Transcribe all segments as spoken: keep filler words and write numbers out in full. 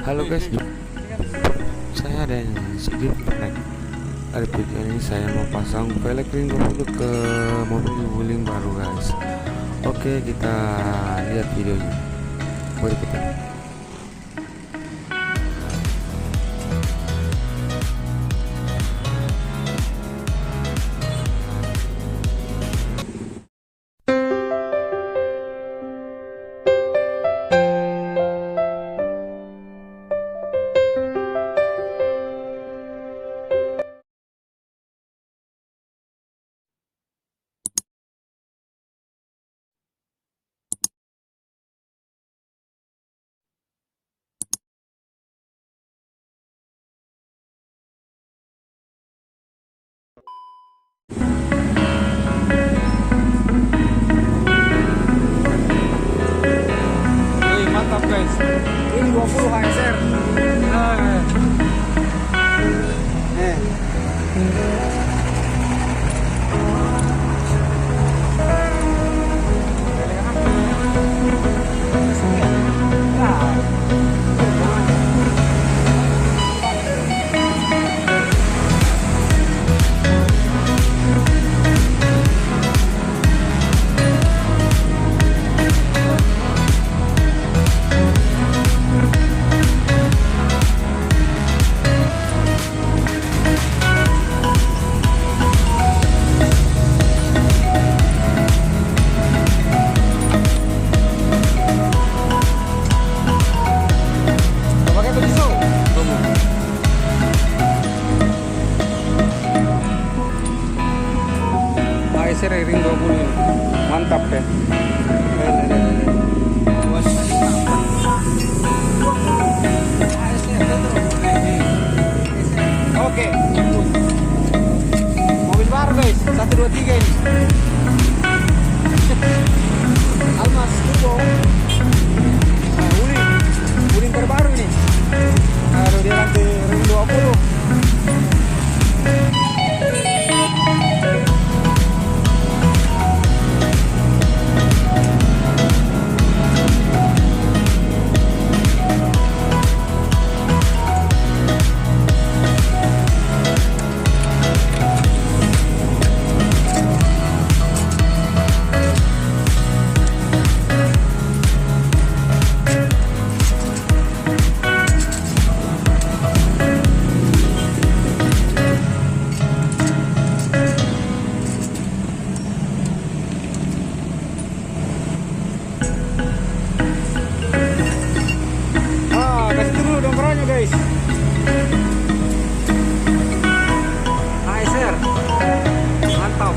Halo guys, saya ada yang sedikit prank. Ada video ini saya mau pasang velg Ring dua puluh ke mobil wuling baru guys. Oke, kita lihat videonya. Mari kita. Wih, mantap, guys. Ini dua puluh H S R. Eh. Ai, sere ring dua puluh ini. Mantap, ya. Oke. Mobil baru, guys. Satu, dua, tiga ini. Almas, Kubo. Nah, Uli. Uli terbaru ini. Aduh, dia nanti ring dua puluh. Ah, kasih dulu dongkraknya, guys. Nice, sir. Mantap.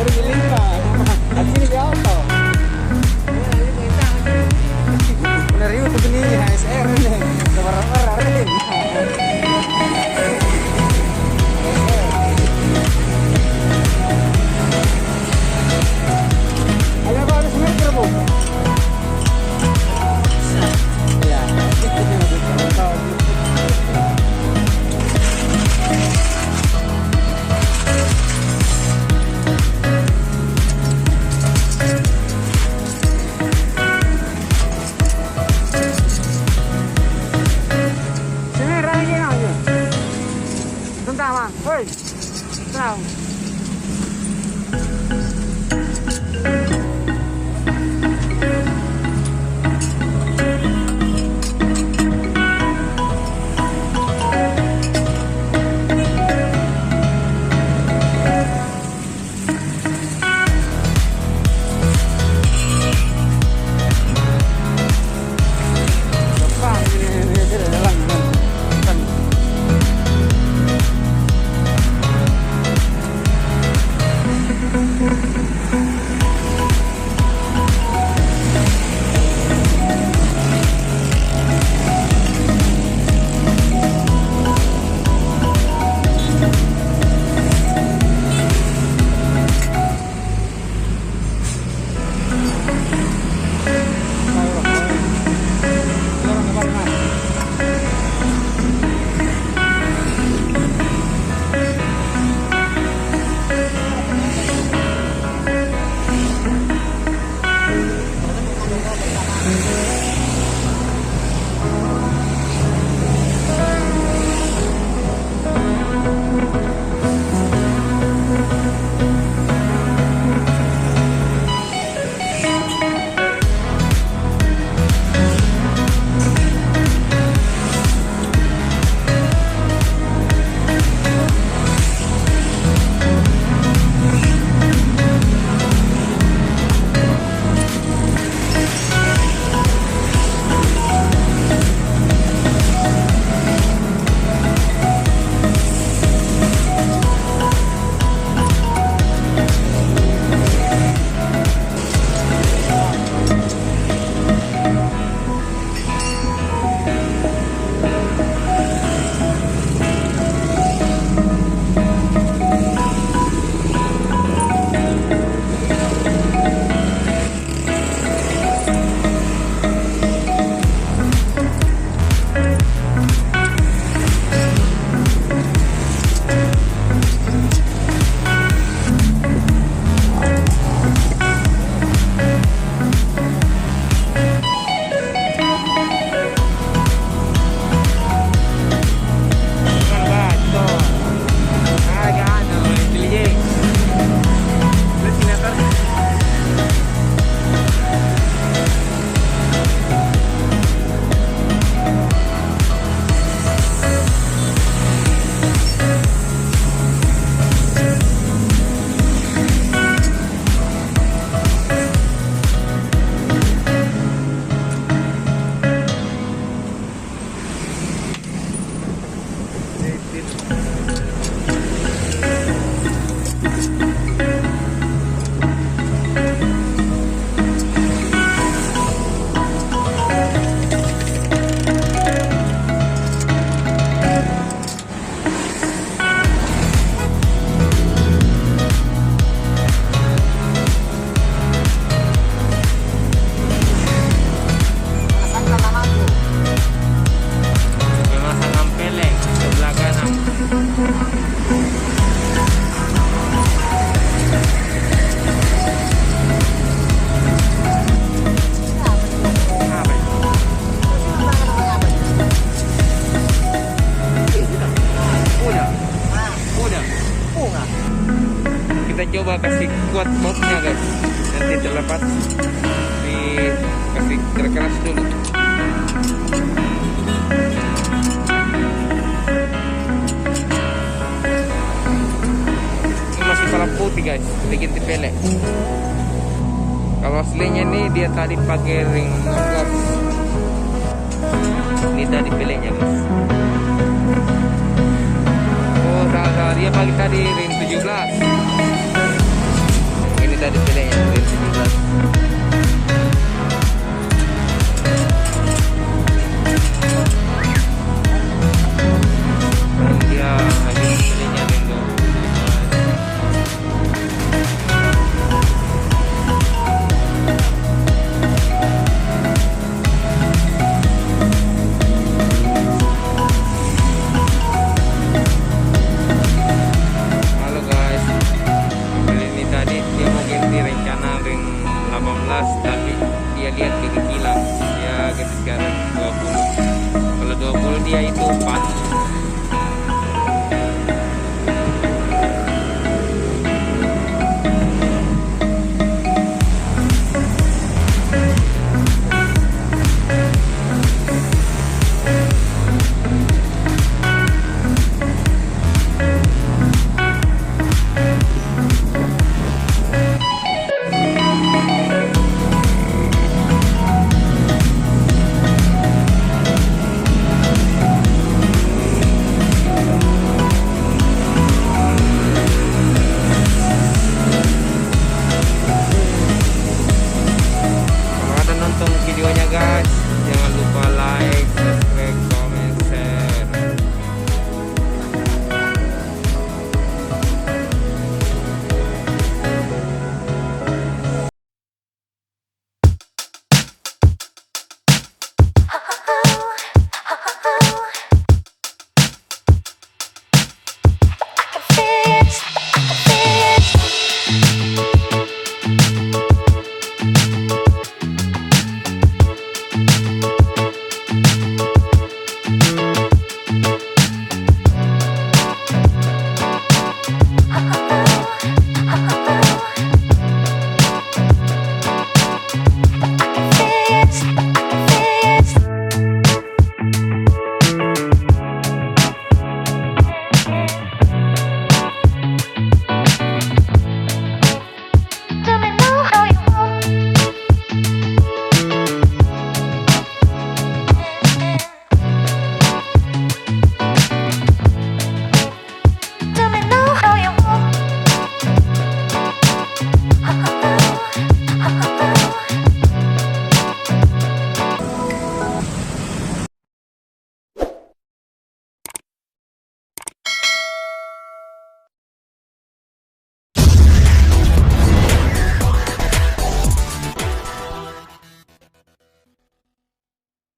Baru dilimpa. Akhirnya di auto. Udah ribut tuh ini, H S R ini. Udah marah-marah, ini. Ayo, Bang, harus mikir, Bu. Iya. Sini, Rai, sini, ayo. Tentang, Bang. Woi. Tenang. Kasih kuat mopnya, guys. Nanti terlepas, dikasih keras-keras dulu. Ini masih palang putih, guys, diganti pele. Kalau aslinya ini dia tadi pakai ring enam belas. Ini tadi pelenya, guys. Oh, salah, salah. Dia pakai tadi ring tujuh belas. Ini tadi pelenya ring tujuh belas. Dia habis pelenya ring dua belas. Halo guys, ini tadi dia mau ganti rencana ring delapan belas, tapi dia lihat kekecilan, dia ganti sekarang dua puluh. Kalau dua puluh dia itu pas.